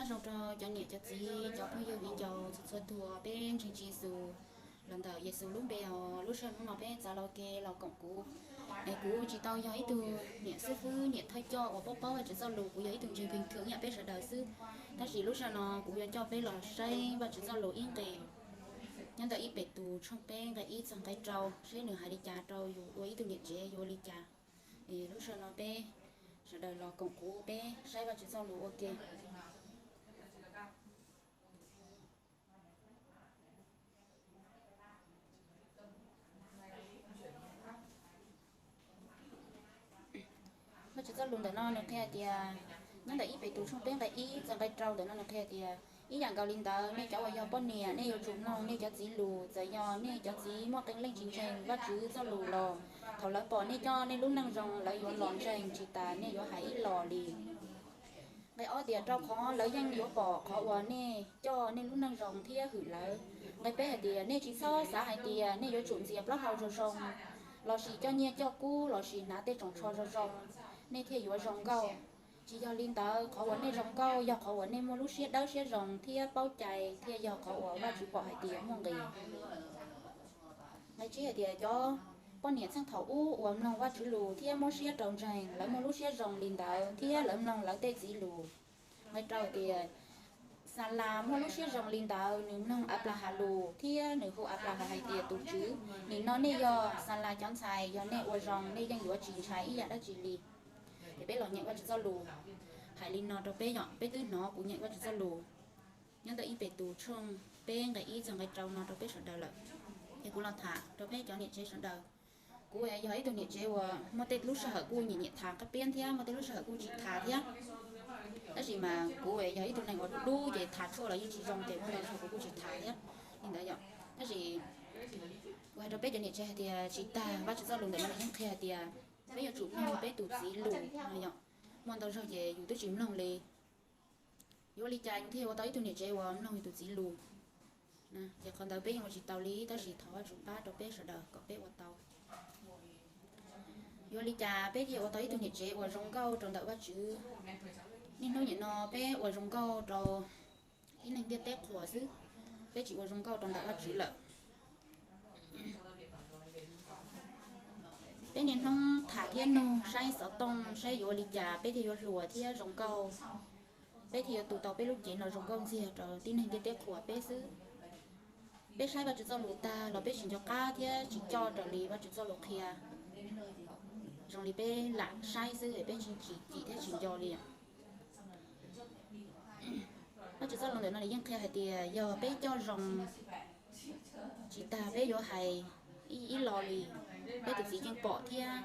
Nyob zoo rau cov niam cov txiv cov phooj ywg viv ncaus txhua txhua tus, peb ntseeg Tswv Yexus los ntawm Yexus lub npe os. Lub sij hawm hnub no peb txav los ua ke los koom kuv. Es kuv tsis tau yog ib tug niam xib fwb niam thawj coj uas paub paub Vajtswv txoj lus, kuv yog ib tug ntseeg pheej thwm ib yam peb sawv daws xwb. Tab sis lub sij hawm no kuv yuav coj peb los saib Vajtswv txoj lus ib nqe nyob ntawm ib Petus tshooj peb nqe ib txog nqe rau, seb nws hais li cas rau yus ua ib tug niam tsev yuav ua li cas. Es lub sij hawm no peb sawv daws los koom kuv peb saib Vajtswv txoj lus ua ke. Vajtswv txoj lus ntawm no nws qhia tias, nyob ntawm ib Petus tshooj peb nqe ib txog nqe rau ntawm no nws qhia tias, ib yam nkaus li ntawd nej cov uas yog poj niam nej yuav tsum mloog nej cov txiv lus, txawm yog nej cov txiv muaj qee leej tsis ntseeg Vajtswv txoj lus los thaum lawv pom nej coj nej lub neej zoo lawv yuav los ntseeg tsis tas nej yuav hais ib los li. Nqe ob tias, rau qhov lawv yeej yuav pom qhov uas nej coj nej lub neej zoo thiab hwm lawv. Nqe peb hais tias, nej tsis txhob xav hais tias nej yuav tsum ntxias plaub hau zoo zoo, lossis coj nyiaj coj kub, lossis hnav tej tsoos tsho zoo zoo, nej thiaj yuav zoo nkauj. Tsis yog li ntawd, qhov uas nej zoo nkauj yog qhov uas nej muaj lub siab dawb siab zoo thiab paub cai, thiaj yog qhov uas Vajtswv pom hais tias muaj nqis. Nqe tsib hais tias, cov poj niam txheej thaum ub uas mloog Vajtswv lus thiab muab siab rau ntseeg, lawv muaj lub siab zoo li ntawd thiab lawv mloog lawv tej txiv lus. Nqe rau tias, Xalas muaj lub siab zoo li ntawd, nws mloog Anplahas lus thiab nws hu Anplahas hais tias tus tswv. Nim no nej yog Xalas cov ntxhais, yog nej ua zoo nej yeej yuav tsis ntshai ib yam dab tsi li. Ces peb los nyeem Vajtswv txoj lus hais li no rau peb yom, peb twb hnov kuv nyeem Vajtswv txoj lus nyob ntawm ib Petus tshooj peb nqe ib txog nqe rau no rau peb sawv daws lawm. Ces kuv los tham rau peb cov niam tsev sawv daws. Kuv yog ib tug niam tsev uas muaj tej lub sij hawm kuj nyiam nyiam tham qab piab thiab muaj tej lub sij hawm kuj tsis tham thiab. Tab sis mas kuv yog ib tug neeg uas dub dub ces tham tshuaj los yeej tsis zoo ces muaj ntau zaug kuv kuj tsis tham thiab li ntawd yom. Tab sis kuv hais rau peb cov niam tsev hais tias tsis tag, Vajtswv txoj lus ntawm no nws yeej qhia hais tias peb yuav tsum mloog peb tus txiv lus no yom. Muaj ntau zaug ces yus twb tsis mloog li. Yuav ua li cas yus thiaj ua tau ib tug niam tsev uas mloog yus tus txiv lus? Ces qhov ntawd peb yeej ua tsis tau li, tab sis thov Vajtswv pab rau peb sawv daws kom peb ua tau. Yuav ua li cas peb thiaj ua tau ib tug niam tsev uas zoo nkauj rau ntawm Vajtswv? Niaj hnub nim no peb ua zoo nkauj rau tib neeg ntiaj teb qhuas xwb, peb tsis ua zoo nkauj rau ntawm Vajtswv lawm. Peb niaj hnub tham thiab nug saib xov tooj saib yuav ua li cas peb thiaj yuav hluas thiab zoo nkauj, peb thiaj yuav tu tau peb lub cev no zoo nkauj ntxiag rau tib neeg ntiaj teb qhuas peb xwb. Peb saib Vajtswv txoj lus tag los peb tsis nco qab thiab tsis coj raws li Vajtswv txoj lus qhia. Zoo li peb lam saib xwb es peb tsis tsim thiab tsis nco li. Vajtswv txoj lus ntawm no nws yeej qhia hais tias yog peb coj zoo tsis tag peb yuav hais ib lo li, peb tus txiv yeej pom thiab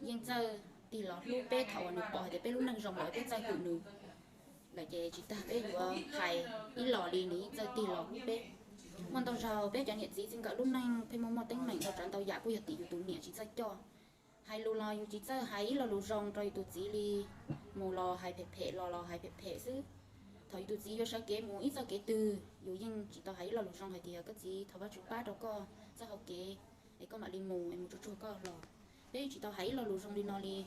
yeej txawj tig los hlub peb thaum uas nws pom hais tias peb lub neej zoo lawm peb txawj hwm nws lawm ces tsis tag peb yuav hais ib lo li nws yeej txawj tig los hlub peb. Muaj ntau zaug peb cov niam txiv txij nkawm lub neej pheej muaj muaj teeb meem ntau tsav ntau yam kuj yog tim yus tus niam tsis txawj coj. Hais lus los yus tsis txawj hais ib lo lus zoo rau yus tus txiv li, mus los hais phem phem los los hais phem phem xwb. Thaum yus tus txiv yuav sawv kev mus ib txoj kev twg yus yeej tsis tau hais ib lo lus zoo hais tias koj txiv thov Vajtswv pab rau koj txoj hau kev es koj mam li mus es mus tsuag tsuag koj los. Peb yeej tsis tau hais ib lo lus zoo li no li.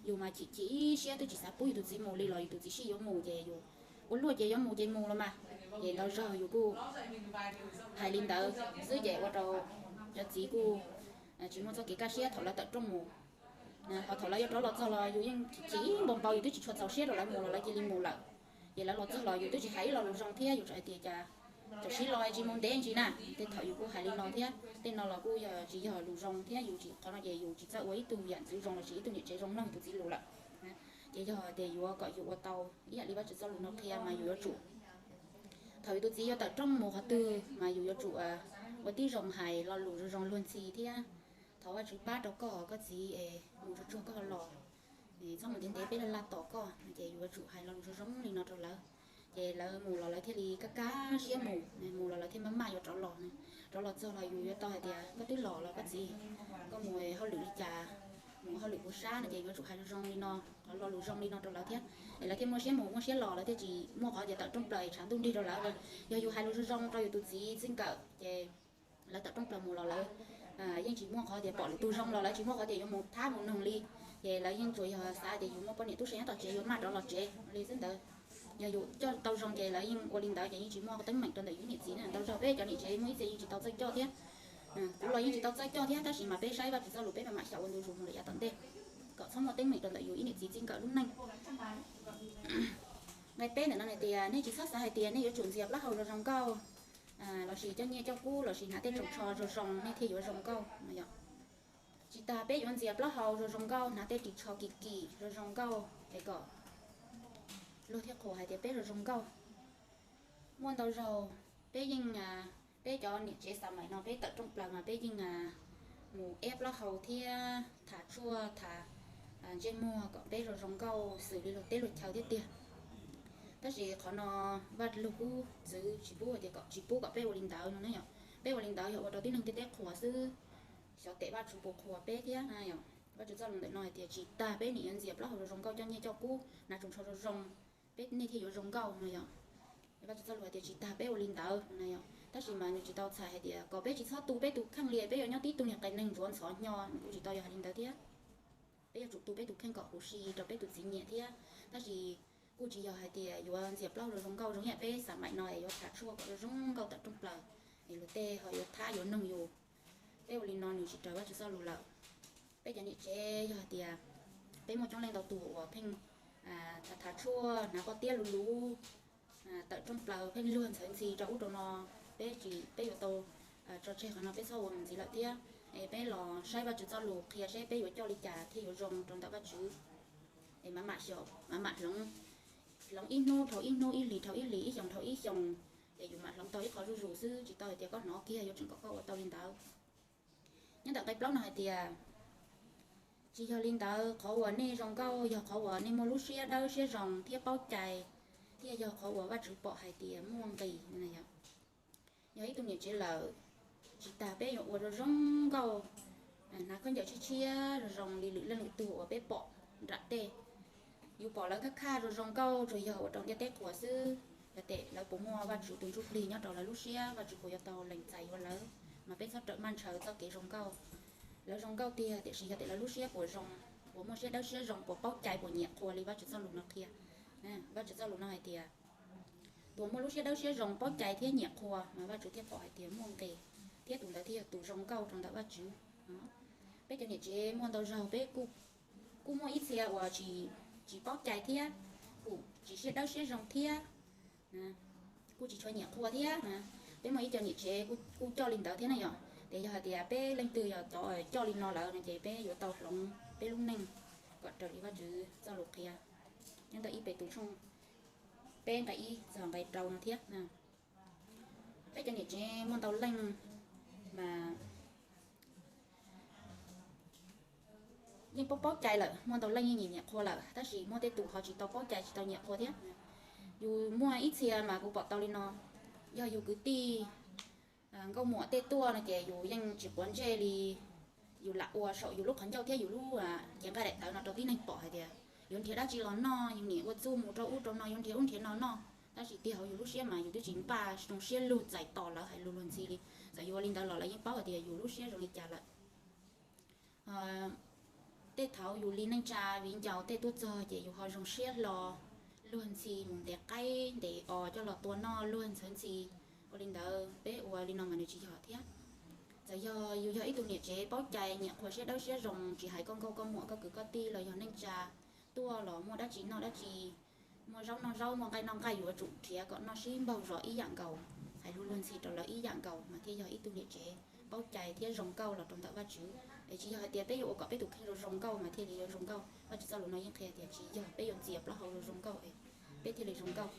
Yus mas chim chim ib siab twb tsis xav pub yus tus txiv mus li los yus tus txiv sij yuav mus ces yus ua luaj ces yuav mus ces mus los mas. Ces ntau zaug yus kuj hais li ntawd xwb ces ua rau cov txiv kuj tsis muaj txoj kev kaj siab thaum lawv tawm rooj mus. Ho thaum lawv yuav rov los txog los yus yeej chim chim npau npau yus twb tsis tshua txaus siab rau lawv mus los lawv cia li mus lawm. Ces lawv los txog los yus twb tsis hais ib lo lus zoo thiab yus tseem hais tias cas txawm sib los tsis mus ntev ntsis na. Tej thaum yus kuj hais li no thiab tej no los kuj yog tsis yog lus zoo thiab yus tsis, qhov no ces yus tsis txawj ua ib tug yam ntxwv zoo lossis ib tug niam tsev zoo mloog tus txiv lus lawm. Ces yog tias yuav kom yus ua tau ib yam li Vajtswv txoj lus no qhia mas yus yuav tsum, thaum yus tus txiv yuav tawm rooj mus qhov twg mas yus yuav tsum ua tib zoo hais lo lus zoo zoo luag ntxhi thiab thov Vajtswv pab rau koj, koj txiv es mus tsuag tsuag koj los, txhob mus ntev ntev peb laj laj tos koj no ces yus yuav tsum hais lo lus zoo zoo li no rau lawv. Ces lawv mus los lawv thiaj li kaj kaj siab mus, mus los lawv thiaj maj maj yuav rov los. Rov los txog los yus yuav tau hais tias koj twb los los koj txiv, koj mus hauj lwm li cas, mus hauj lwm puas sab no ces yuav tsum hais zoo zoo li no, qhov lo lus zoo li no rau lawv thiab es lawv thiaj muaj siab mus muaj siab los, lawv thiaj tsis muaj qhov tias tawm rooj plaws tshav ntuj nrig rau lawv. Yog yus hais lus zoo zoo rau yus tus txiv txij nkawm ces lawv tawm rooj plaws mus los lawv yeej tsis muaj qhov tias pom lwm tus zoo los lawv tsis muaj qhov tias yuav mus thab mus noog li. Ces lawv yeej tsuas yog xav tias yus muaj poj niam tub se nyob tom tsev yuav maj rov los tsev li xwb ntawd. Yog yus coj tau zoo ces lawv yeej ua li ntawd ces yeej tsis muaj teeb meem rau ntawm yus niam txiv na. Ntau zaug peb cov niam tsev muaj ib txhia yeej tsis tau txawj coj thiab. Kuv los yeej tsis tau txawj coj thiab, tab sis mas peb saib Vajtswv txoj lus peb mam mam xyaum ua ntu zus mus lawm yav tom ntej, kom txhob muaj teeb meem rau ntawm yus ib niam txiv txij nkawm lub neej. Nqe peb ntawm no hais tias nej tsis txhob xav hais tias nej yuav tsum ntxias plaub hau zoo zoo nkauj, lossis coj nyiaj coj kub, lossis hnav tej ris tsho zoo zoo nej thiaj yuav zoo nkauj no yom. Tsis tas peb yuav ntxias plaub hau zoo zoo nkauj, hnav tej ris tsho kim kim zoo zoo nkauj es kom luag thiaj qhuas hais tias peb zoo zoo nkauj. Muaj ntau zaug peb yeej, peb cov niam tsev xav maim no peb tawm rooj plaws mas peb yeej mus eb plaub hau thiab tham tshuaj tham ntsej muag kom peb zoo zoo nkauj xws li luag teb luag chaw thiab tiag. Tab sis qhov no Vaj Lug Kub txwv tsis pub hais tias kom, tsis pub kom peb ua li ntawd no na yom. Peb ua li ntawd yog ua rau tib neeg tej teb qhuas xwb, xyov tes Vajtswv puas qhuas peb thiab na yom. Vajtswv txoj lus ntawm no hais tias tsis tas peb nim yuav ntxias plaub hau zoo zoo nkauj, coj nyiaj coj kub, hnav ris tsho zoo zoo, peb nej thiaj yuav zoo nkauj no yom. Vajtswv txoj lus hais tias tsis tas peb ua li ntawd no yom. Tab sis mas nws tsis tau txhais hais tias kom peb tsis txhob tu peb tus kheej li, peb yuav nyob tib tug niag qias neeg ntsuav ntxhov hnyo, nws kuj tsis tau yog hais li ntawd thiab. Peb yuav tsum tu peb tus kheej kom huv si rau peb tus txiv nyiam thiab. Tab sis kuj tsis yog hais tias yuav ntxias plaub hau zoo zoo nkauj zoo yam peb xav maim no es yuav tham tshuaj kom zoo zoo nkauj tawm rooj plaws es luag tej ho yuav thab yuav noog yus. Peb ua li no nws tsis raws Vajtswv txoj lus lawm. Peb cov niam tsev yog hais tias peb muaj coob leej ntau tus uas pheej tham tham tshuaj, hnav pob tiab luv luv tawm rooj plaws pheej luag ntxhawv ntxhi rau ub rau no, peb tsis, peb yuav tau tso tseg qhov no, peb txhob ua mus ntxiv lawm thiab. Es peb los saib Vajtswv txoj lus qhia seb peb yuav coj li cas thiaj yuav zoo rau ntawm Vajtswv. Es mam mam xyaum, mam mam hloov, hloov ib hnub dhau ib hnub, ib hlis dhau ib hlis, ib xyoos dhau ib xyoos, ces yus mam hloov tau ib qho zuj zus xwb, tsis tau hais tias koj hnov kiag yuav tseem kom koj ua tau li ntawd. Nyob ntawm nqe plaub no hais tias, tsis yog li ntawd, qhov uas nej zoo nkauj yog qhov uas nej muaj lub siab dawb siab zoo thiab paub cai, thiaj yog qhov uas Vajtswv pom hais tias muaj nqis. Yog ib tug niam tsev lawm, tsis tas peb yuav ua zoo zoo nkauj, hnav khaub ncaws tshiab tshiab zoo zoo li lwm leej lwm tug uas peb pom nram tej. Yus pom lawv khaj khaj zoo zoo nkauj tsuas yog ua rau ntiaj teb qhuas xwb, yog tias lawv puas muaj Vajtswv tus ntsuj plig nyob rau lawv lub siab, Vajtswv puas yuav tau lees txais yuav lawv, mas peb txhob rawm maj ntshaw txoj kev zoo nkauj. Lawv zoo nkauj tiag, tiam sis yog tias lawv lub siab puas zoo, puas muaj siab dawb siab zoo, puas paub cai, puas nyiam qhuas li Vajtswv txoj lus no qhia. Vajtswv txoj lus no hais tias, tus muaj lub siab dawb siab zoo, paub cai thiab nyiam qhuas mas Vajtswv thiaj pom hais tias muaj nqis, thiab tus ntawd thiaj yog tus zoo nkauj rau ntawm Vajtswv. Peb cov niam tsev muaj ntau zaug peb kuj muaj ib txhia uas tsis paub cai thiab, kuj tsis siab dawb siab zoo thiab, kuj tsis tshua nyiam qhuas thiab. Peb muaj ib co niam tsev kuj coj li ntawd thiab na yom. Ces yog hais tias peb leej twg yog cov coj li no lawm no ces peb yuav tau hloov peb lub neej kom raws li Vajtswv txoj lus qhia. Nyob ntawm ib Petus tshooj peb nqe ib txog nqe rau no thiab. Peb cov niam tsev muaj ntau leej mas yeej paub paub cai lawm, muaj ntau leej yeej nyiam nyiam qhuas lawm, tab sis muaj tej tus ho tsis tau paub cai tsis tau nyiam qhuas thiab. Yus muaj ib txhia mas kuv pom tau li no, yog yus kwv tij nkauj muam tej tuaj no ces yus yeej tsis quav ntsej li, yus lam ua saum yus lub qhov ncauj thiab yus lub cev nqaij daim tawv no rau tib neeg pom hais tias yuav nrhiav dab tsi los noj, yus niam ua txuj mus rau ub rau no yuav nrhiav ub nrhiav no noj, tab sis tiag hauv yus lub siab mas yus twb tsis npaj zoo siab lug txais tos lawv hais lus luag ntxhi li. Txawm yus ua li ntawd los lawv yeej paub hais tias yus lub siab zoo li cas lawm. Tej thaum yus li neej tsa viv ncaus tej tuaj txog ces yus ho zoo siab hlo luag ntxhi mus ntes qaib ntes os coj los tua noj luag ntxhawv ntxhi. Ua li ntawd peb ua li no mas nws tsis yog thiab. Txawm yog yus yog ib tug niam tsev paub cai nyiam qhuas siab dawb siab zoo, tsis hais koj nkauj koj muam koj kwv koj tij los yog neej tsa tuaj los muaj dab tsi noj dab tsi, muaj zaub noj zaub muaj nqaij noj nqaij, yus yuav tsum nrhiav kom noj sib npaug zos ib yam nkaus, hais lus luag ntxhi rau lawv ib yam nkaus mas thiaj yog ib tug niam tsev paub cai thiab zoo nkauj los rau ntawm Vajtswv. Es tsis yog hais tias peb yuav ua kom peb tus kheej zoo zoo nkauj mas thiaj li yuav zoo nkauj. Vajtswv txoj lus no yeej qhia tias tsis yog peb yuav ntxias plaub hau zoo zoo nkauj es peb thiaj li zoo nkauj.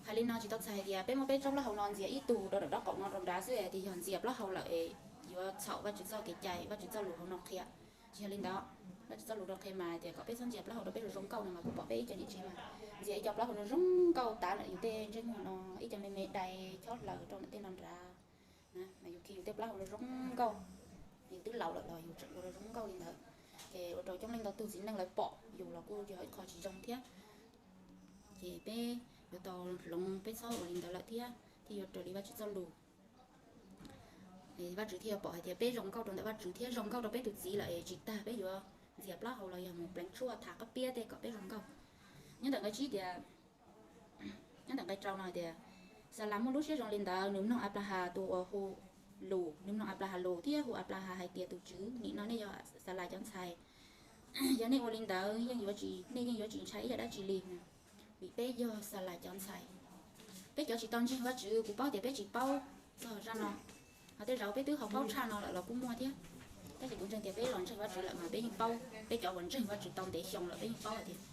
Hais li no tsis tau txhais hais tias peb muab peb tsob plaub hau no ntxias ib tug rau nram dob qaum no rau nrad xwb hais tias yog ntxias plaub hau lawm es yuav txhaum Vajtswv txoj kev cai, Vajtswv txoj lus hauv no qhia. Tsis yog li ntawd, Vajtswv txoj lus no qhia mas tias kom peb txhob ntxias plaub hau rau peb zoo zoo nkauj no mas kuv pom peb ib co niam tsev mas ntxias ib co plaub hau zoo zoo nkauj tav ntawm yus tej ntsej muag no, ib co me me dai chob hlaws rau ntawm tej no nrad. Mas yus khi yus tej plaub hau zoo zoo nkauj, yus twb laus lawm los yus tseem ua zoo zoo nkauj li ntawd, ces ua rau coob leej ntau tug txiv neej lawv pom yus los kuj yog ib qho tsis zoo thiab. Ces peb yuav tau hloov, peb txhob ua li ntawd lawm thiab thiaj yuav raws li Vajtswv txoj lus. Vajtswv thiaj yuav pom hais tias peb zoo nkauj rau ntawm Vajtswv thiab zoo nkauj rau peb tus txiv lawm es tsis tas peb yuav ntxias plaub hau los yog mus pleev tshuaj tham qab piab tej kom peb zoo nkauj. Nyob ntawm nqe tsib tias, Nyob ntawm nqe rau no tias, Xalas muaj lub siab zoo li ntawd, nws mloog Anplahas tus uas hu lus, nws mloog Anplahas lus thiab hu Anplahas hais tias, Tus Tswv, nim no nej yog Xalas cov ntxhais, yog nej ua li ntawd yeej yuav tsis, nej yeej yuav tsis ntshai ib yam dab tsi li, vim peb yog Xalas cov ntxhais. Peb cov tsis tau ntseeg Vajtswv, kuv paub tias peb tsis paub txog zaj no, ho tej zaum peb twb ho paub tshaj no lawm los kuj muaj thiab. Tab sis kuv ntseeg tias peb los ntseeg Vajtswv lawm mas peb yeej paub, peb cov uas ntseeg Vajtswv tau ntev xyoo lawm peb yeej paub hais tias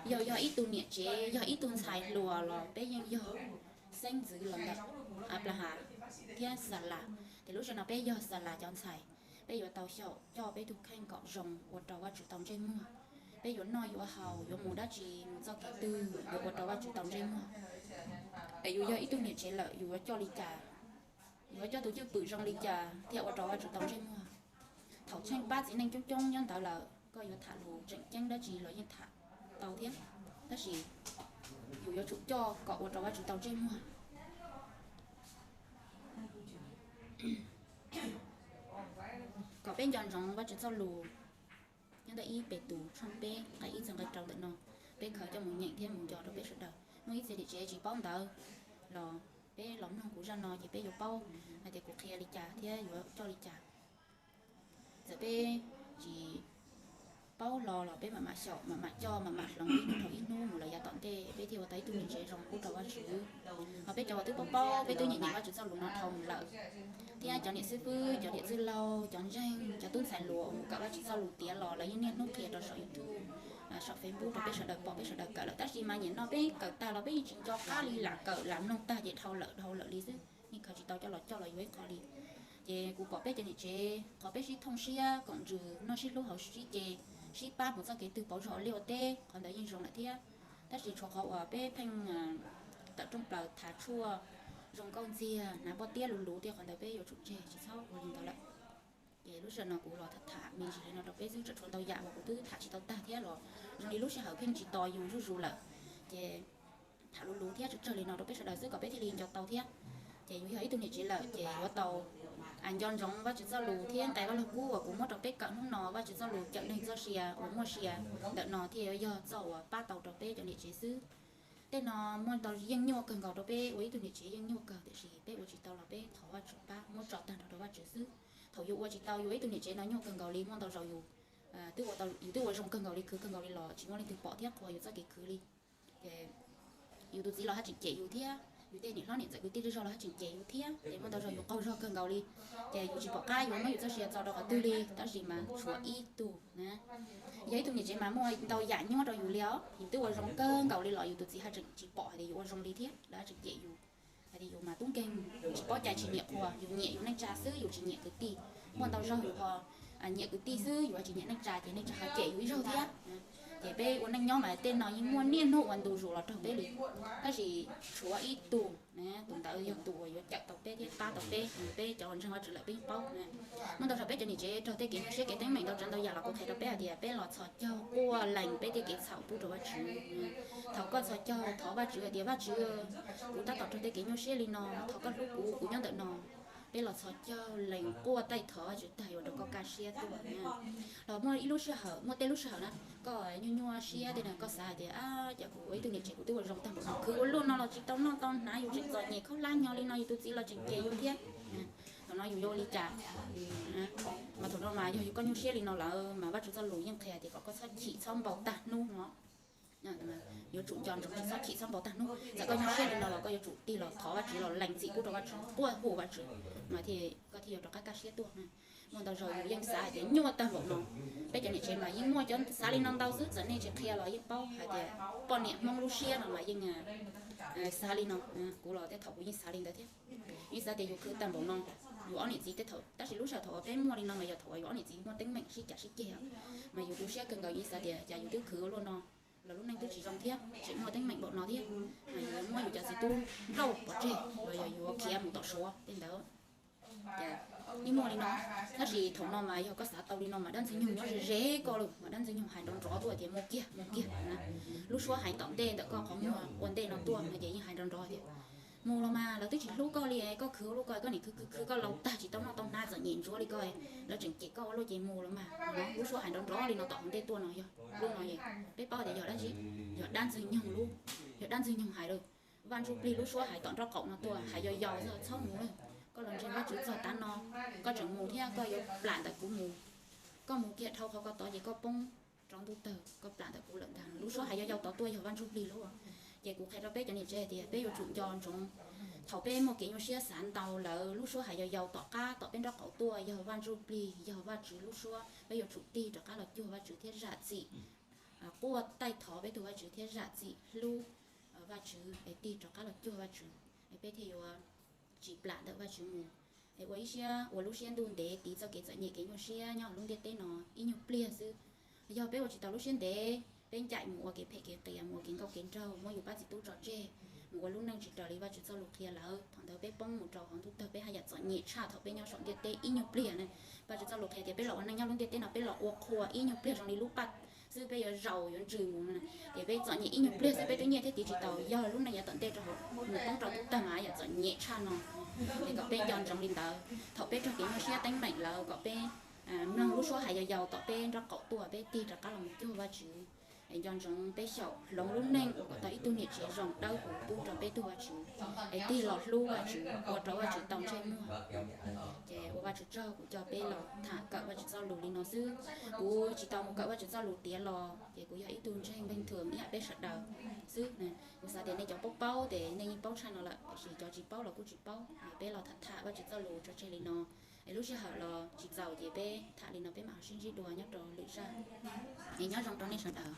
yog, yog ib tug niam tsev, yog ib tug ntxhais hluas los peb yeej yog xeeb ntxwv los ntawm Anplahas thiab Xalas. Ces lub sij hawm no peb yog Xalas cov ntxhais, peb yuav tau xyaum coj peb tug kheej kom zoo ua rau Vajtswv tau ntsej muag. Peb yuav noj yuav haus, yuav mus dab tsi, mus txoj kev twg yuav ua rau Vajtswv tau ntsej muag. Es yus yog ib tug niam tsev lawm yus yuav coj li cas, yuav coj tus cwj pwm zoo li cas thiaj ua rau Vajtswv tau ntsej muag. Thaum tsheej pab txiv neej coob coob nyob ntawd lawm koj yuav tham lus tseem ceeb dab tsi los yeej tham tau thiab, tab sis yus yuav tsum coj kom ua rau Vajtswv tau ntsej muag. Kom peb nco ntsoov Vajtswv txoj lus nyob ntawm ib Petus tshooj peb nqe ib txog nqe rau ntawm no, peb khaws coj mus nyeem thiab mus nco rau peb sawv daws. Muaj ib txhia niam tsev tsis paub ntawv los peb los mloog kuv zaj no ces peb yuav paub hais tias kuv qhia li cas thiab yuav coj li cas. Txawm peb tsis paub hlo los peb mam mam xyaum, mam mam coj, mam mam hloov ib hnub dhau ib hnub mus lawm yav tom ntej peb thiaj ua tau ib tug niam tsev zoo pub rau Vajtswv. Ho peb cov uas twb paub paub, peb twb nyeem nyeem Vajtswv txoj lus no dhau mus lawm, thiab cov niam xib fwb, cov niam txwj laug, cov ntseeg, cov tub ntxhais hluas uas mus kawm Vajtswv txoj lus tiav los lawv yeej niaj hnub qhia rau saum YouTube, saum Facebook rau peb sawv daws pom peb sawv daws kawm lawm. Tab sis mas nim no peb kawm tag los peb yeej tsis nco qab li, lam kawm lam mloog tag ces dhau lawm dhau lawm li xwb, yeej khaws tsis tau coj los coj los yuav ib qho li. Ces kuv pom peb cov niam tsev qhov peb sib thooj siab koom ntsws, noj sib hlub haus sib ce, sib pab mus txoj kev twg pauv zog ua liaj ua teb, qhov ntawd yeej zoo lawm thiab. Tab sis tshuav qhov uas peb pheej tawm rooj plaws thav tshuaj, zoo nkauj ntxiag, hnav pob tiab luv luv tiag, qhov ntawd peb yuav tsum tseg tsis txhob ua li ntawd lawm. Ces lub sij hawm no kuv los tham tham me ntsis li no rau peb xwb, tseem tshuav ntau yam uas kuv twb tham tsis tau tag thiab los zoo li lub sij hawm pheej tsis tos yus zuj zus lawm. Ces tham luv luv thiab tsawg tsawg li no rau peb sawv daws xwb kom peb thiaj li nco tau thiab. Ces yus yog ib tug niam tsev lawm ces yuav tau nco ntsoov Vajtswv txoj lus thiab nqe Vaj Lug Kub uas kuv muab rau peb kawm hnub no. Vaj Tswv txoj lus cawm neeg txoj sia uas muaj sia ntawm no thiaj yog txoj uas pab tau rau peb cov niam tsev xwb. Tej no muaj ntau yeej nyuaj kawg nkaus rau peb ua ib tug niam tsev, yeej nyuaj kawg, tiam sis peb ua tsis tau los peb thov Vajtswv pab, muab tso tag nrho rau Vajtswv xwb. Thaum yus ua tsis tau, yus ua ib tug niam tsev no nyuaj kawg nkaus li, muaj ntau zaus yus, yus twb ua zoo kawg nkaus li, khwv kawg nkaus li los tsis muaj leej twg pom thiab qhuas yus txoj kev khwv li. Ces yus tus txiv los haj tseem cem yus thiab, yus tej niam hlob niam ntxawm kwv tij zej zog los haj tseem cem yus thiab, ces muaj ntau zaus yus qaug zog kawg nkaus li. Ces yus tsis pom qab yuav muab yus txoj sia txo rau qhov twg li, tab sis mas tshuav ib tug na, yog ib tug niam tsev mas muaj ntau yam nyuaj rau yus li os. Yus twb ua zoo kawg nkaus li los yus tus txiv haj tseem tsis pom hais tias yus ua zoo li thiab, lawv haj tseem cem yus hais tias yus mas tub nkeeg, tsis paub cai tsis nyiam qhua, yus nyiam yus neej tsa xwb yus tsis nyiam kwv tij. Muaj ntau zaus yus ho nyiam kwv tij xwb yus ho tsis nyiam neej tsa ces neej tsa ho cem yus ib zaug thiab. Ces peb ua neej nyob mas tej no yeej muaj niaj hnub ua ntu zus los raug peb li. Tab sis tshuav ib tug, tus ntawd yog tus uas yuav cawm tau peb thiab pab tau peb, peb cov uas ntseeg Vajtswv lawm peb yeej paub. Muaj ntau zaus peb cov niam tsev raug tej kev nyuaj siab kev teeb meem ntau tsav ntau yam los kuv qhia rau peb hais tias peb los txhos caug quaj lees peb tej kev txhaum pub rau Vajtswv. Thov koj txhos caug, thov Vajtswv hais tias Vajtswv, kuv tab tom raug tej kev nyuaj siab li no, thov koj hlub kuv, kuv nyob ntawm no. Peb los txhos caug lees quaj taij thov Vajtswv tag yuav rau koj kaj siab tuaj na. Los muaj ib lub sij hawm, muaj tej lub sij hawm na, koj nyuaj nyuaj siab tej na koj xav hais tias, ab, cas kuv ua ib tug niam tsev kuv twb ua zoo tag npaum no, khwv ua luaj no los tsis tau noj tau hnav, yus tseem txom nyem khaub hlab nyo li no yus tus txiv los tseem cem yus thiab. Thaum no yus yuav ua li cas? Mas thaum no mas yog yus koj nyuaj siab li no lawm mas Vajtswv txoj lus yeej qhia tias kom koj txhob chim txhob npau tag hnub no. Yuav tsum nco ntsoov txhob chim txhob npau tag hnub. Txawm koj nyuaj siab li no los koj yuav tsum tig los thov Vajtswv los lees txim pub rau Vajtswv, quaj hu Vajtswv, mas thiaj koj thiaj yuav rov qab kaj siab tuaj. Muaj ntau zaus yus yeej xav hais tias nyuaj tag npaum no, peb cov niam tsev mas yeej muaj cov xav li no ntau xwb, txawm nej tsis qhia los yeej paub hais tias poj niam Hmoob lub siab no mas yeej xav li no. Kuv los tej thaum kuv yeej xav li ntawd thiab. Yeej xav tias yus khwv tag npaum no, yus ob niam txiv tej thaum, tab sis lub sij hawm thaum uas peb muaj li no mas yog thaum uas yus ob niam txiv muaj teeb meem sib cav sib ceg, mas yus tu siab kawg nkaus, yeej xav tias cas yus twb khwv ua luaj no los lub neej twb tsis zoo thiab, tseem muaj teeb meem npaum no thiab, mas yus yuav muab yus cov txiv tub nrauj pov tseg los yog yuav khiav mus tom Suav tej ntawd. Ces yeej muaj li no, tab sis thaum no mas yog koj xav tau li no mas dab Ntxwg Nyoog nyob ze ze koj lawm, mas dab Ntxwg Nyoog hais nrov nrov tuaj tias mus kiag mus kiag na. Lub suab hais tom ntej ntawm koj qhov muag ua ntej no tuaj no ces yeej hais nrov nrov tias mus los mas lawv twb tsis hlub koj li, koj khwv ua luaj koj, koj niam khwv khwv khwv koj laus tag tsis tau noj tau hnav txom nyem ntsuav li koj, lawv tseem cem koj ua luaj ces mus los mas. Lub suab hais nrov nrov li no tom hauv ntej tuaj no yog lub no, peb paub tias yog dab tsi, yog dab Ntxwg Nyoog lub, yog dab Ntxwg Nyoog hais lawm. Vaj Ntsuj Plig lub suab hais tom nraub qaum no tuaj, hais yau yau xwb, txhob mus lawm. Koj los ntseeg Vajtswv txog tav no, koj tseem mus thiab koj yuav plam ntawm kuv mus. Koj mus kiag dhau qhov ko tod ces koj poob rau ntuj tawg, koj plam ntawm kuv lawm ntag. Lub suab hais yau yau tod tuaj yog Vaj Ntsuj Plig lub. Ces kuv qhia rau peb cov niam tsev hais tias peb yuav tsum nco ntsoov, thaum peb muaj kev nyuaj siab xav ntau lawm, lub suab hais yau yau tom qab tom peb nraub qaum tuaj yog Vaj Ntsuj Plig, yog Vajtswv lub suab, peb yuav tsum tig rov qab los cuag Vajtswv thiab zam txim, quaj taij thov peb tug Vajtswv thiab zam txim hlub Vajtswv es tig rov qab los cuag Vajtswv, es peb thiaj yuav tsis plam ntawm Vajtswv mus. Es ua ib siab ua lub siab ntuj ntev tiv txoj kev txom nyem kev nyuaj siab nyob hauv lub ntiaj teb no ib nyuag pliag xwb. Yog peb ua tsis tau lub siab ntev, peb ncaim mus ua kev phem kev qias, mus ua kev nkauj kev nraug, muab yus pab txiv tub tso tseg, mus ua lub neej tsis raws li Vajtswv txoj lus qhia lawm, thaum ntawd peb poob mus rau hauv ntuj tawg, peb haj yam txom nyem tshaj thaum peb nyob saum ntiaj teb ib nyuag pliag na. Vajtswv txoj lus qhia tias peb los ua neej nyob lub ntiaj teb no peb los ua qhua ib nyuag pliag zoo li lub paj xwb, pes yuav zaus yuav ntsws mus na. Ces peb txom nyem ib nyuag pliag xwb peb twb nyiaj thiab txiv tsis tau, yog lub neej yav tom ntej rau hauv mus poob rau ntuj tawg mas yam txom nyem tshaj no. Es kom peb nco ntsoov li ntawd, thaum peb raug kev nyuaj siab teeb meem lawm kom peb mloog lub suab hais yau yau tom peb nraub qaum tuaj, peb tig rov qab los mus cuag Vajtswv. Es nco ntsoov peb xyaum hloov lub neej ua kom tau ib tug niam tsev zoo dawb huv pub rau peb tug Vajtswv, es tig los hlub Vajtswv ua rau Vajtswv tau ntsej muag. Ces ua Vajtswv tsaug kuv coj peb los tham kawm Vajtswv txoj lus li no xwb. Kuv tsis tau mus kawm Vajtswv txoj lus tiav los ces kuv yog ib tug ntseeg leej thuam ib yam peb sawv daws xwb. Kuv xav tias nej cov paub paub ces nej yeej paub tshaj no lawm, tiam sis cov tsis paub los kuj tsis paub. Peb los tham tham Vajtswv txoj lus tso tseg li no, es lub sij hawm los tsis txaus ces peb tham li no peb mam ho sib ntsib dua nyob rau lwm zaj. Es nyob zoo rau nej sawv daws.